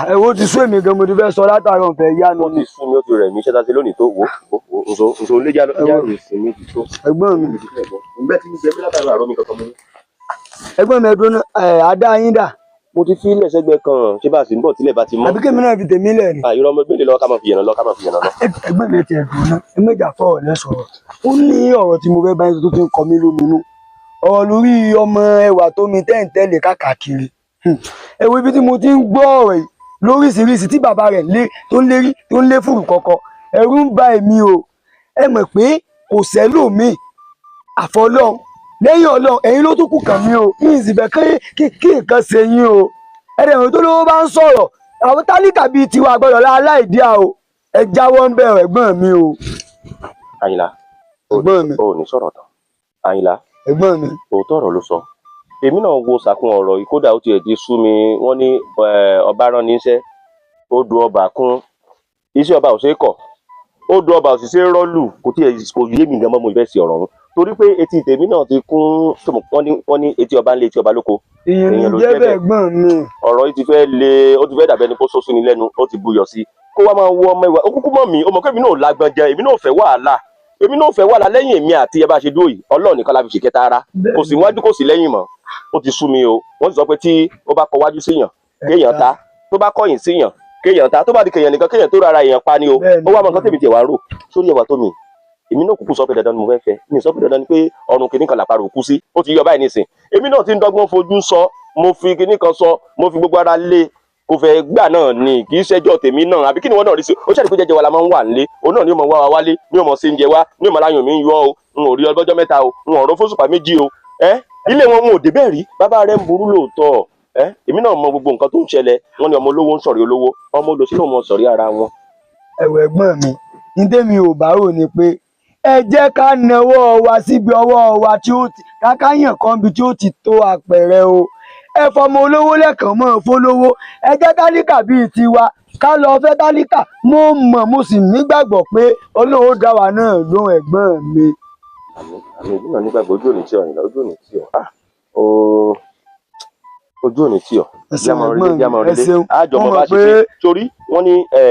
Ẹ wo, ti sú èmi gan, mo ti fẹ́ sọ látàárọ̀, fẹ́ yá Ó mi. ti sú mi, ó ti rẹ̀ mí. Iṣẹ́ tá a ṣe lónìí tó wò ó, nso nso lé já Ẹ já wo. rè sinmi ti tó. Ẹ̀gbọ́n mi. Mi ti fẹ́ bọ́ ǹgbẹ́ tí ń jẹ mí látàárọ̀, àárọ̀ mi kankan mú. Ẹ̀gbọ́n mi, ẹdun ẹ adá yín dà? Mo ti fi ilẹ̀ sẹ́gbẹ́ kan, ṣé bá a sì ń bọ̀ tílẹ̀ bá ti mọ́. Àbí kémi náà fi tèmi lẹ̀ ni? Àyọ̀rọ̀ ọmọ gbélé lọ, ká máa fi yànnà lọ, ká máa fi yànnà lọ. Ẹ̀gbọ́n mi, ti ẹdùn náà, ẹ méjà fọ̀rọ̀ lẹ sọ̀rọ̀. Ó ní ọ̀rọ̀ tí mo fẹ́ bá yín tó ti ń kọ mí lóminú, ọ̀rọ̀ lórí ọmọ ẹwà tó mi tẹ́ǹtẹ́lẹ̀ káàkiri. Ẹ wo ibi tí mo ti ń gbọ́ ọ̀rọ̀ yìí lóríṣiríṣi tí bàbá rẹ̀ lé tó ń lérí tó ń lé fùrù kọ̀kọ̀, ẹ̀rù ń bà èmi o. Ẹ mọ̀ pé kò sẹ́lòmíì àfọlọ́run, lẹ́yìn Ọlọ́run ẹ̀yin ló tún kù kàn mí o. Kí n sì fẹ́ kí nǹkan ṣe yín o. Ẹ̀rẹ̀ tó lówó bá ń sọ̀rọ̀, àwọn tálíkà bíi tiwa gbọ́dọ̀ láìdíà o. Ẹ jáwọ́ ń bẹ̀rẹ̀, ẹ̀gbọ́n mi o. Àyìnlá. Ẹ̀gbọ́n mi. O ò ní sọ̀rọ̀ tán, Àyìnlá. Ẹ̀gbọ́n mi. Òótọ́ ọ̀rọ̀ ló sọ. Èmi náà wo sàkún ọ̀rọ̀ yìí, kódà ó tiẹ̀ ti sú mi. Wọ́n ní ọba rán ní iṣẹ́, ó du ọba kún iṣẹ́, ọba ò ṣeé kọ̀, ó du ọba ò sì ṣe é rọ́ọ̀lù. Kò tiẹ̀ kò yé mi gan mọ́ mo fẹ́ ṣe ọ̀rọ̀ ọ̀hún, torí pé etí tèmi náà ti kún. Wọ́n ní etí ọba ń lé, etí ọba lóko. Ìyẹn ní Èèyàn ló jẹ́ jẹ́ bẹ́ẹ̀, bẹ́ẹ̀. ẹ̀gbọ́n mi. Ọ̀rọ̀ yìí ti fẹ́ le, ó ti fẹ́ dàbí ẹni kó sósú ni lẹ́nu, ó ti buyọ̀ sí i. Kó wá máa wo ọmọ ìwà ó kúkú mọ̀ mí, ó mọ̀ pé èmi náà ò lágbọ́n jẹ, èmi náà ò fẹ́ wàhálà, èmi náà ò fẹ́ wàhálà. Lẹ́yìn èmi àti ẹ bá ṣe dúró yìí, Ọlọ́run nìkan la fi ṣèkẹta ara, kò sí wájú, kò sí lẹ́yìn mọ́. Ó ti sú mi o. Wọ́n sì sọ pé tí ó bá kọ wájú síyàn kéèyàn ta, tó bá kọ̀yìn síyàn kéèyàn ta, tó bá di kéèyàn nìkan kéèyàn tó rárá èèyàn pa ni o. Bẹ́ẹ̀ni. Ó wá mọ nǹkan tèmi tiẹ̀ wá rò sórí ẹwà tó mi. Èmi náà kúkú sọ pé dandan ni mo fẹ́ fẹ́, mi sọ pé dandan ni pé ọrùn kìíní kan làparò kú sí. Ó ti yọ báyìí nísìn, èmi náà ti ń dọ́gbọ́n fojú sọ, mo fi kìíní kan sọ, mo fi gbogbo ara lé, kò fẹ́ gbà náà ni. Kì í ṣẹjọ́ tèmi náà, àbí kí ni wọ́n náà rí sí? Ó ṣàdìpé jẹ́jẹ́ wa la máa ń wà nílé, òun náà ni ó mọ̀ wá wa wálé, ni ó mọ̀ sí ń jẹ wá, ni ó mọ̀ láyùn mi ń yọ o. N ò rí ọlọ́jọ́ mẹ́ta o, n ò rọ́ fóṣùpá méjì o. Ẹ ilé wọn, n ò débẹ̀ rí. Bàbá rẹ̀ ń burú lóòótọ́. Ẹ èmi náà mọ gbogbo nǹkan tó ń ṣẹlẹ̀. Wọ́n ní ọmọ olówó ń sọ̀rí olówó, ọmọ olòṣì náà mọ sọ̀rí ara wọn. Ẹ̀wọ̀ ẹ̀gbọ́n mi, ní tèmi ò bá rò ni pé ẹ jẹ́ ká nawọ́ wa síbi ọwọ́ wa tí ó ti káká yàn kan bí tí ó ti tó àpẹẹrẹ o. Ẹ fọmọ olówó lẹ́kàn mọ́ fọlówó, ẹ jẹ́ tálíkà bíi tiwa ká lọ fẹ́ tálíkà. Mo mọ̀, mo sì nígbàgbọ́ pé Ọlọ́run ó dá wa náà lóhùn, ẹ̀gbọ́n mi. Àmín, àmín. Èmi náà nígbàgbọ́. Ojú òní tí ọ, Àyìnlá, ojú òní tí ọ. Ah, ooo, ojú òní tí ọ. Ẹ ṣeun, ẹ̀gbọ́n mi, ẹ ṣeun. Àjọ Mo mọ bá mọ̀ ṣe pé ṣe torí wọ́n ní ẹ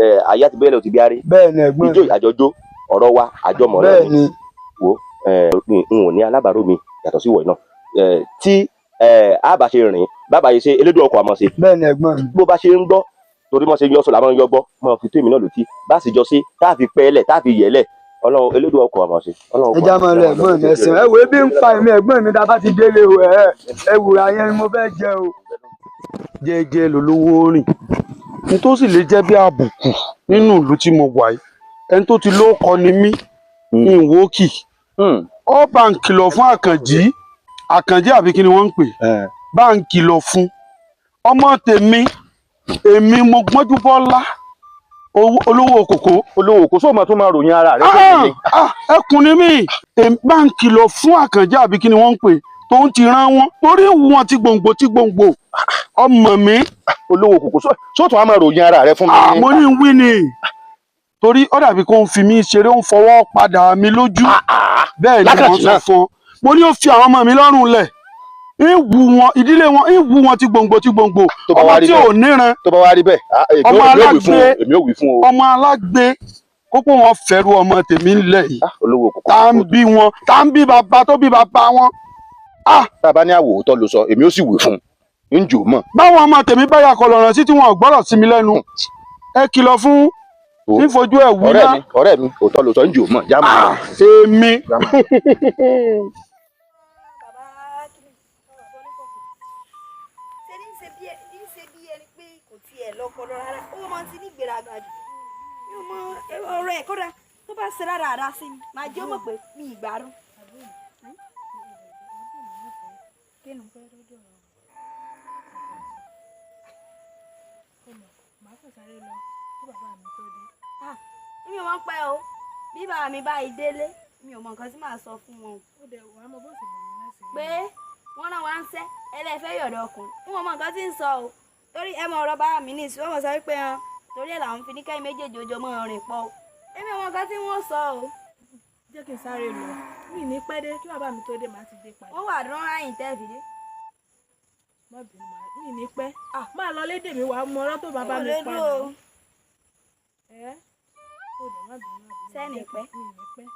ẹ àyà ti bẹ́ẹ̀lẹ̀ ò ti bí aré. Bẹ́ẹ̀ ni, ẹ̀gbọ́n Ijó mi. àjọjó ọ̀rọ̀ wa, àjọmọ̀ náà Bẹ́ẹ̀ ni. ni. Wo, ẹ n ò ní alábàárò mi yàtọ̀ sí ìwọ náà. Ẹ tí ẹ á bá ṣe rìn, bàbá yìí ṣe elédùn ọkọ̀ àmọ́ ṣe. Bẹ́ẹ̀ ni, ẹ̀gbọ́n mi. Bó bá ṣe ń gbọ́, torí mọ́ ṣe yọ sọ làwọn ń yọ gbọ́, mọ́ fi tó èmi náà lòtí bá sì jọ sí tá a fi pẹ́ lẹ̀, tá a fi yẹ̀ lẹ̀. Ọlọ́run elédùn ọkọ̀ àmọ́ ṣe. Ọlọ́run Ẹ já máa lọ, ẹ̀gbọ́n mi, ẹ ṣeun. Ẹ wo, ebi ń pa èmi, ẹ̀gbọ́n mi. Tá a bá ti délé o, ẹ ẹ wùrà yẹn ni mo fẹ́ jẹ o. Jẹ́jẹ́ lolówó rìn ní tó sì lè jẹ́ bí àbùkù nínú ìlú tí mo wà yìí. Ẹni tó ti lóko ni mí, ìwókì ó bá ń kìlọ̀ fún Àkànjí. Àkànjí àbí kí ni wọ́n ń pè, bá ń kìlọ̀ fún ọmọ tèmi. Èmi mo gbọ́njú bọ́lá olówó kòkó. Olówó kò sóò máa tún máa ròyìn ara rẹ fún mi. Ah, ẹkùn ni mí. Èmi bá ń kìlọ̀ fún Àkànjí àbí kí ni wọ́n ń pè tó ń ti rán wọn, torí wọn ti gbòǹgbò ti gbòǹgbò ọmọ mi. Olówó kòkó sóò tún á máa ròyìn ara rẹ fún mi. Ah, mo ní wí ni, torí ó dàbí kó ń fi mí ṣeré, ó ń fọwọ́ padà mi lójú. Bẹ́ẹ̀ ni mo Lákàtí sọ náà. fún ọ. Mo ní ó fi àwọn ọmọ mi lọ́rùn lẹ̀, ń wù wọn, ìdílé wọn ń wù wọn ti gbòǹgbò ti gbòǹgbò. Tó bá Ọmọ wá rí tí bẹ́ẹ̀. ò níran. Tó bá wá rí bẹ́ẹ̀, ah, èmi Ọmọ èmi ò wí fún o, alágbe. èmi ò wí fún o. Ọmọ alágbe kókó wọn fẹ́rù ọmọ tèmi ńlẹ̀ yìí. Ah, olówó kòkó. Tá ń bí wọn, tá ń bí bàbá tó bí bàbá wọn. Ah. Tá a bá ní àwò òótọ́ ló sọ, èmi ó sì wí fún un, ń jò mọ̀. Báwọn ọmọ tèmi bá yà kọlọ̀rọ̀ sí tí wọn ò gbọ́rọ̀ sí mi lẹ́nu, ẹ kìlọ̀ fún fífojú ẹ̀ wí Ọ̀rẹ́ ná. mi, ọ̀rẹ́ mi, òótọ́ ló sọ, ń jò mọ̀, já mọ̀. Ah, èmi. Bàbá kìíní, bàbá oníkòkò ṣe ní ṣe bí ní ṣe bí ẹni pé kò tiẹ̀ lọ́pọlọ rárá. Ó máa ń ti ní ìgbéraga jù. Mi ò mọ ọ̀rọ̀ ẹ̀ kódà tó bá ṣe rárá rárá sí mi, màá jẹ́ ó mọ̀ pé mi ì gbádùn. Kí ni? Ah, mi ò mọ̀ pẹ́ o. Bí bàbá mi báyìí délé, mi ò mọ nǹkan tí màá sọ fún wọn o, pé wọ́n náà wá ń sẹ́ ẹlẹ́fẹ́ yọ̀dọ̀ ọkùnrin. N ò mọ nǹkan tí ń sọ o, torí ẹ mọ ọ̀rọ̀ bá mi ní ìsìn, wọ́n mọ̀ sọ wípé hàn torí ẹ̀ làwọn fi ní kẹ́yìn méjèèjì ojú ọmọ rìn pọ̀ o. Èmi ò mọ nǹkan tí wọ́n sọ o. Jẹ́ kí n sáré lọ, mi ní pẹ́ dé. Kí bàbá mi tó dé, màá ti dé padà. Wọ́n wà dán ráyìn tẹ́ fi dé. Má bínú, mi ní pẹ́. Máa lọ lédè mi wàá mọ ọ̀rọ̀ tó bá bá mi pa náà. Ẹ ó dẹ̀ má bínú. Sẹ́ni pẹ́. Mi ní pẹ́.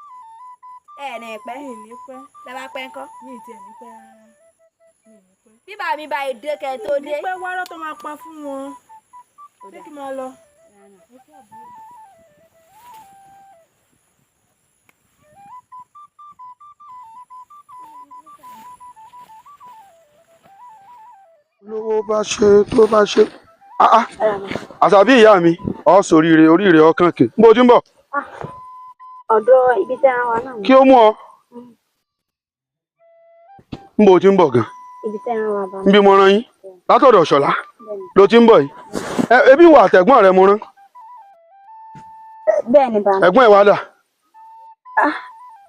Ẹ ní pẹ́. Mi ní pẹ́. Bàbá pẹ́ ńkọ́? Mi ì tiẹ̀ ní pẹ́ rárá. Mi ní pẹ́. Bí bàbá mi bá dé kẹ́ tó dé. Mi ní pẹ́ wárọ́ tó máa pa fún wọn. Ṣé kí n máa lọ? Lówó bá ṣe tó bá ṣe. Àṣàbí ìyá mi, ọ sóríire, oríire ọkàn kè. Bó ti ń bọ̀? Ọ̀dọ̀ ibi tẹ́ wa náà. Kí ó mú ọ? Bó ti ń bọ̀ gan? Ibi tẹ́ wa bá. Nbí mo rán yín látọ̀dọ̀ Ṣọlá ló ti ń bọ̀ yìí. Ebi wà àtẹ̀gbọ́n rẹ mo rán. Bẹ́ẹ̀ ni bàbá. Ẹ̀gbọ́n ẹ̀ wá dà.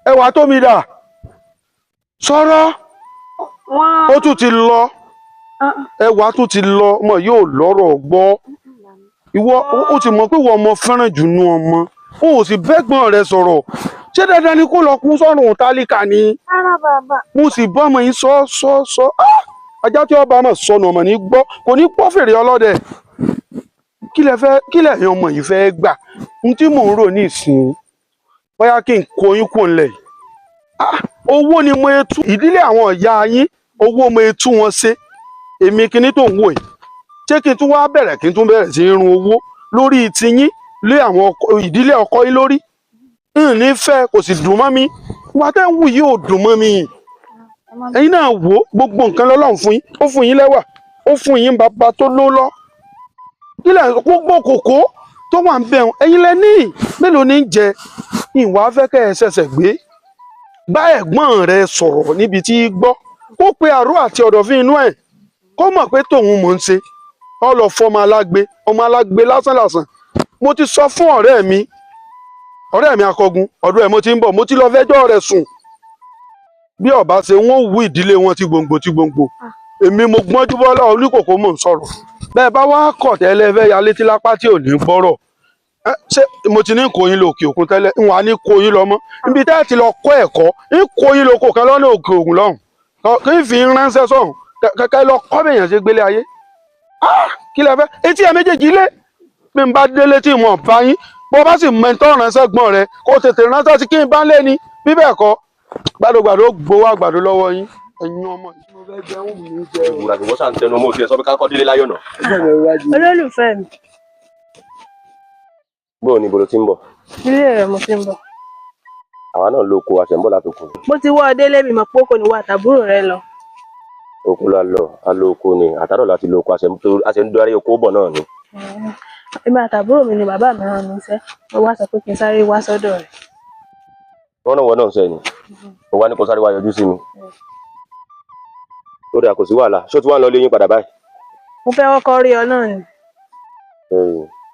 Ẹwà tó mi dà. Sọ̀rọ̀. Ó tún ti lọ. Ẹwà tún ti lọ, ọmọ yóò lọ́rọ̀ gbọ́. Ìwọ ó ti mọ̀ pé ìwọ ọmọ fẹ́ràn jù nú ọmọ. O ò sì bẹ́gbọ́n rẹ sọ̀rọ̀. Ṣé dandan ni kó lọ kú sọ́run tálíkà ni? Rárá bàbá. Mo sì bọ́ ọmọ yìí sọ sọ sọ. Ajá tí ọba mọ̀ sọnù ọmọ ní gbọ́, kò ní gbọ́ fèrè ọlọ́dẹ. Kí lẹ fẹ́, kí lẹ̀yin ọmọ yìí fẹ́ gbà? Ohun tí mò ń rò ní ìsìn, bóyá kí n kó yín kúrò ńlẹ̀ yìí. Owó ni mo tú ìdílé àwọn ìyá yín, owó mo tú wọn ṣe. Èmi kinní tó ń wò yìí, ṣé kí n tún wá bẹ̀rẹ̀ kí n tún bẹ̀rẹ̀ sí í run owó lórí tiyín lé àwọn ìdílé ọkọ yín lórí? N ní fẹ́, kò sì dùn mọ́ mi. Wà tẹ́ ń wù yìí ò dùn mọ́ mi. Ẹ̀yin náà wò ó, gbogbo nǹkan lọ́lọ́run fún yín, ó fún yín lẹ́wà, ó fún yín bàbá tó ló lọ. Kílẹ̀ gbogbo kòkó tó wà ń bẹ̀rùn, ẹ̀yin lẹ ní mélòó ní jẹ, ìwà fẹ́ kẹ́ ẹ ṣẹ̀ṣẹ̀ gbé. Bá ẹ̀gbọ́n rẹ sọ̀rọ̀ níbi tí gbọ́, kó pe àrò àti ọ̀dọ̀fín inú ẹ̀, kó mọ̀ pé tòun mò ń ṣe. Ọ lọ fọ ọmọ alágbe, ọmọ alágbe lásán lásán. Mo ti sọ fún ọ̀rẹ́ mi akọgun, ọ̀dọ̀ ẹ̀ mo ti ń bọ̀, mo ti lọ fẹjọ́ rẹ̀ sùn. Bí ọba ṣe wọ́n wú ìdílé wọn ti gbòǹgbò ti gbòǹgbò. Èmi mo gbọ́njú bọ́lá oníkòkò mò ń sọ̀rọ̀. Bẹ́ẹ̀ bá wá kọ̀ tẹ́lẹ̀ fẹ́ ya létí lápá tí ò ní gbọ́rọ̀. Ṣé mo ti ní kó yín lọ òkè òkun tẹ́lẹ̀? N wà ní kó yín lọ mọ́. Ibi tẹ́ ẹ ti lọ kọ́ ẹ̀kọ́, ń kó yín lọ kò kan lọ́nà òkè òkun lọ́hùn. Kí n fi ránṣẹ́ sọ̀hún. Kẹ́kẹ́ lọ kọ́ bèèyàn ṣe gbélé ayé. Kí lẹ fẹ́? Etí ẹ méjèèjì lé. Bí n bá délé tí mo bá yín, bó bá sì mọ ẹni tó ránṣẹ́ gbọ́n rẹ, kó tètè ránṣẹ́ sí kí n bá lé ni. Bí bẹ́ẹ̀ kọ́, gbàdógbàdó gbowó àgbàdo lọ́wọ́ yín, ẹ̀yin ọmọ yìí. Mo fẹ́ jẹun mi jẹ. Ìwúra ni wọ́n ṣà ń tẹnu ọmọ òsì ẹ̀ sọ pé ká kọ́ délé láyọ̀ náà. Olólùfẹ́ mi. Bó o ní ibo ló ti ń bọ̀? Ilé rẹ̀ mo ti ń bọ̀. Àwa náà ló ko àṣẹ ń bọ̀ látòkun. Mo ti wọ́ ọ délé mi mọ̀ pé kò ní wà tàbúrò rẹ lọ. Oko la lọ, a lọ oko ni, àtàrọ̀ láti lọ oko, àṣẹ ń darí oko bọ̀ náà ni. Èmi àtàbúrò mi ni bàbá mi rán mi iṣẹ́, mo wá sọ pé kí n sáré wá sọ́dọ̀ rẹ̀. Wọ́n náà wọ́n náà sẹ́ni, ó wá ní kó sáré wá yọjú sí mi. Ó dà, kò sí wàhálà, ṣó ti wá ń lọ lé yín padà báyìí? Mo fẹ́ kọ́kọ́ rí ọ náà ni.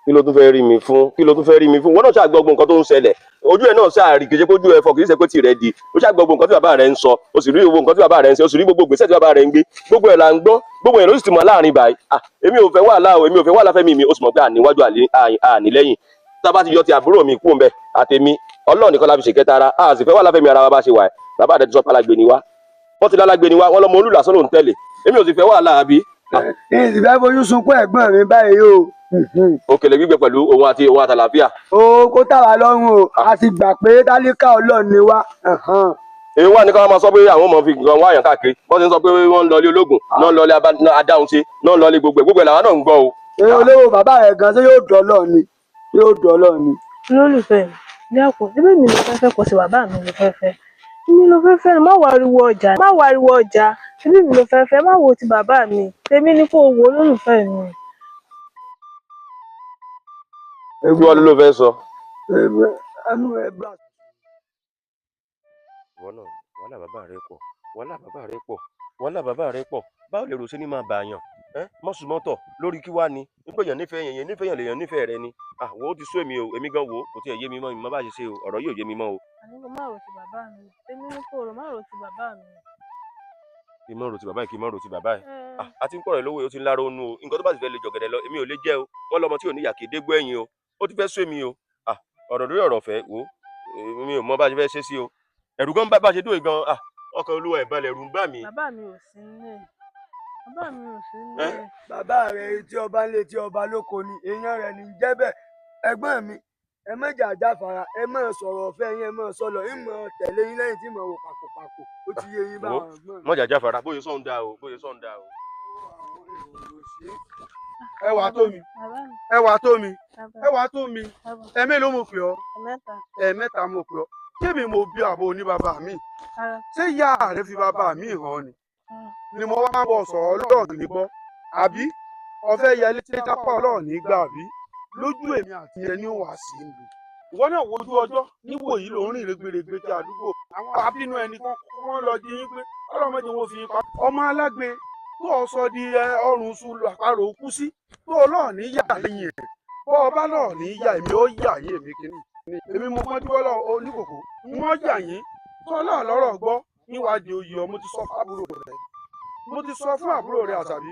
Kí ló tún fẹ́ rí mi fún? Kí ló tún fẹ́ rí mi fún? Wọ́n náà ṣáà gbọ́ gbogbo nǹkan tó ń ṣẹlẹ̀. Ojú ẹ̀ náà ṣáà rí, kì í ṣe pé ojú ẹ̀ fọ́, kì í ṣe pé tìrẹ di. Ó ṣáà gbọ́ gbogbo nǹkan tí bàbá rẹ̀ ń sọ, ó sì rí gbogbo nǹkan tí bàbá rẹ̀ ń ṣe, ó sì rí gbogbo ìgbésẹ̀ tí bàbá rẹ̀ ń gbé. Gbogbo ẹ̀ là ń gbọ́, gbogbo ẹ̀ ló sì ti mọ̀ láàrin báyìí. Èmi ò fẹ́ wàhálà o, èmi ò fẹ́ wàhálà fẹ́mi mi, ó sì mọ̀ pé àníwájú ànílẹ́yìn. Tá a bá ti yọ ti àbúrò mi kú ńbẹ̀ àtèmi, Ọlọ́run nìkan la fi ṣèkẹta ara, a sì fẹ́ wàhálà fẹ́mi ara wa bá ṣe wà ẹ̀. Bàbá rẹ̀ ti sọ pé alágbe ni wá. Wọ́n ti lálágbe ni wá, wọ́n lọ́mọ olúlàsán ló ń tẹ̀lé. Èmi ò sì fẹ́ wàhálà àbí. Èyí fẹ́ fojú sunkún ẹ̀gbọ́n mi báyìí o. Òkèlè gbígbẹ pẹ̀lú òun àti òun àtàlàáfíà. O kó tà wá lọ́rùn o, a sì gbà pé tálíkà Ọlọ́run ni wá. Èyí wà ní ká máa sọ pé àwọn ọmọ fi nǹkan wáyàn káàkiri, wọ́n ti ń sọ pé wọ́n ń lọ ilé ológun, náà ń lọ ilé adáhunṣe, náà ń lọ ilé gbogbo ẹ̀, gbogbo ẹ̀ làwọn náà ń gbọ́ o. Ṣé olówó bàbá rẹ̀ gan ṣé yóò dọ̀ Ọlọ́run ni? Yóò dọ̀ Ọlọ́run ni. Olólùfẹ́ mi, dákun, ẹbí mi ló fẹ́ fẹ́, kò sí bàbá mi ló fẹ́ fẹ́. Èmi ló fẹ́ fẹ́, má wariwo ọjà, má wariwo ọjà, ẹbí mi ló fẹ́ fẹ́, má wo ti bàbá mi, tèmi ni kò wo olólùfẹ́ mi. Kí wọ́n ló fẹ́ sọ. Ìwọ náà, wàhálà bàbá rẹ pọ̀, wàhálà bàbá rẹ pọ̀, wàhálà bàbá rẹ pọ̀. Báwo lè rò ṣe ní máa bàyàn? Mọ́sùmọ́tọ̀ lórí kí wá ni? Nígbà èèyàn nífẹ̀ẹ́ yẹn, nífẹ̀ẹ́ yẹn lèèyàn nífẹ̀ẹ́ rẹ ni. Àwọn ó ti sú èmi o, èmi gan wo, kò tiẹ̀ yé mi mọ́, ìmọ̀ bá ṣe ṣe o, ọ̀rọ̀ yóò yé mi mọ́ o. Àní kò má rò ti bàbá mi, èmi ní kò rò, má rò ti bàbá mi. Kí n má rò ti bàbá yìí, kí n má rò ti bàbá yìí. A ti ń pọ̀rọ̀ lówó, ó ti ń lára ó nu o. Nǹkan tó bá sì fẹ́ lè jọ̀gẹ̀dẹ̀ lọ, èmi ò lè jẹ́ o. Wọ́n lọ́mọ tí ò ní ìyà kì í dégbò ẹ̀yìn o. Ó ti fẹ́ sú èmi o. Ọ̀rọ̀ lórí ọ̀rọ̀ ọ̀fẹ́ wo, mi ò mọ bá ṣe fẹ́ ṣe sí o. Ẹ̀rù gan bá ṣe dóye gan, ọkàn olúwa ìbalẹ̀ ẹ̀rù ń bà mí. Bàbá mi ò sí nílé. Bàbá mi ò sí nílé. Bàbá rẹ̀ etí ọba ń lé etí ọba lóko ni, èèyàn rẹ̀ ní jẹ́ bẹ́ẹ̀. Ẹ̀gbọ́n mi, ẹ má jà jáfara, ẹ má sọ̀rọ̀ ọ̀fẹ́ yín, ẹ má sọ̀lọ̀, ń mọ̀ tẹ̀lé yín lẹ́yìn tí mo wò pàkópàkó. Ó ti yé yín báwọn ẹ̀gbọ́n mi. Mọ̀jà jáfara, bóyá sọ̀n da o, bóyá sọ̀n da o. Ẹwà tó mi, ẹwà tó mi, ẹwà tó mi, ẹ̀mélòó mo pè ọ́? Ẹ̀ẹ̀mẹ́ta mo pè ọ́. Kébì mo bí àbò ní bàbá mi? Ṣé ìyá rẹ fi bàbá mi hàn ni? Ni mo wá bọ̀ sọ̀rọ̀ ọlọ́ọ̀nì ní gbọ́, àbí? Ọ̀fẹ́ yẹlé tí tápá ọlọ́ọ̀nì gbà àbí? Lójú èmi àti ẹni ò wá sí ìlú. Ìwọ náà wojú ọjọ́ níwò yìí ló ń rìn rẹ́gbẹ̀rẹ́gbẹ̀ tí àdúgbò. Àwọn abínú ẹni kan wọ́n lọ di yín pé ọlọ́mọdé wọn fi pa. Ọmọ alágbe tó o sọ di ọrùn sùn àparò kú sí tó o lọ́ọ̀ ní yà lẹ́yìn ẹ̀. Bọ́ ọba lọ́ọ̀ ní yà èmi ó yà yín èmi kìíní. Èmi mo pọ́n díwọ́ lọ oníkòkò. Wọ́n yà yín tó lọ́ọ̀ lọ́rọ̀ gbọ́ níwádìí oyè ọ. Mo ti sọ fún àbúrò rẹ̀. Mo ti sọ fún àbúrò rẹ̀ Àṣàbí.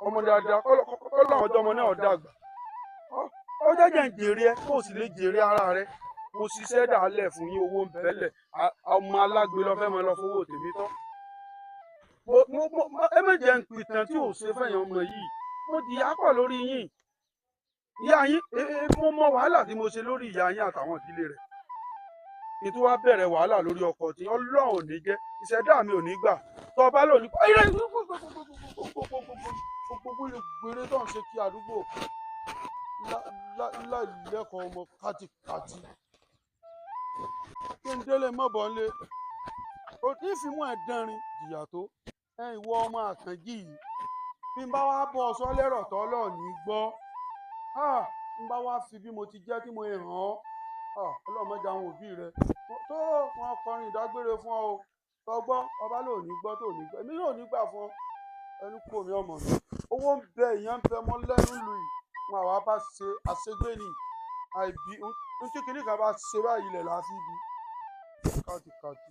Ọmọ dáadáa kọ́lọ́ ọjọ́ ọmọ náà dàgbà. Ó jẹ́jẹ́ ń jèrè ẹ kó o sì lè jèrè ara rẹ. Mo ṣiṣẹ́ dàálẹ̀ fún yín, owó ń bẹ́lẹ̀. Ọmọ alágbe lọ fẹ́ mọ lọ fowó tèmi tán. Ẹ má jẹ́ ń pìtàn tí ò ṣe fẹ́yàn ọmọ yìí. Mo jìyà pọ̀ lórí yín. Ìyá yín, mo mọ wàhálà tí mo ṣe lórí ìyá yín àtàwọn ìdílé rẹ̀. Ètò wa bẹ̀rẹ̀ wàhálà lórí ọkọ tí Ọlọ́run ò ní jẹ́, ìṣẹ̀dá mi ò ní gbà. Tọ́ ọba lónìí, gbogbo ìgbèrè tó ń ṣe kí àdúgbò láìlẹ́kọ̀ọ́ ọmọ kátikàti. Kí n délé mọ́bọ̀ ńlé, ìfimú ẹ̀ dánrin jìyà tó. Ẹ ìwọ ọmọ Àkànjí yìí, bí n bá wá bọ́ ọ sọ lẹ́rọ̀ tọ́ Ọlọ́run ní gbọ́. N bá wá fi bí mo ti jẹ́ tí mo hàn ọ́, Ọlọ́run má jẹ́ àwọn òbí rẹ tó wọn kọrin ìdágbére fún ọ o. Tọgbọ́ ọba ló ní gbọ́ tó ní gbọ́, èmi yóò ní gbà fún ọ. Ẹnu kò mí ọmọ mi, owó ń bẹ, èèyàn ń bẹ mọ́ lẹ́nu lù yìí. Wọn àwa bá ṣe àṣegbé ni àìbí ntí kìnnìkan bá ṣe báyìí ilẹ̀ la fi bí káàtìkàtì.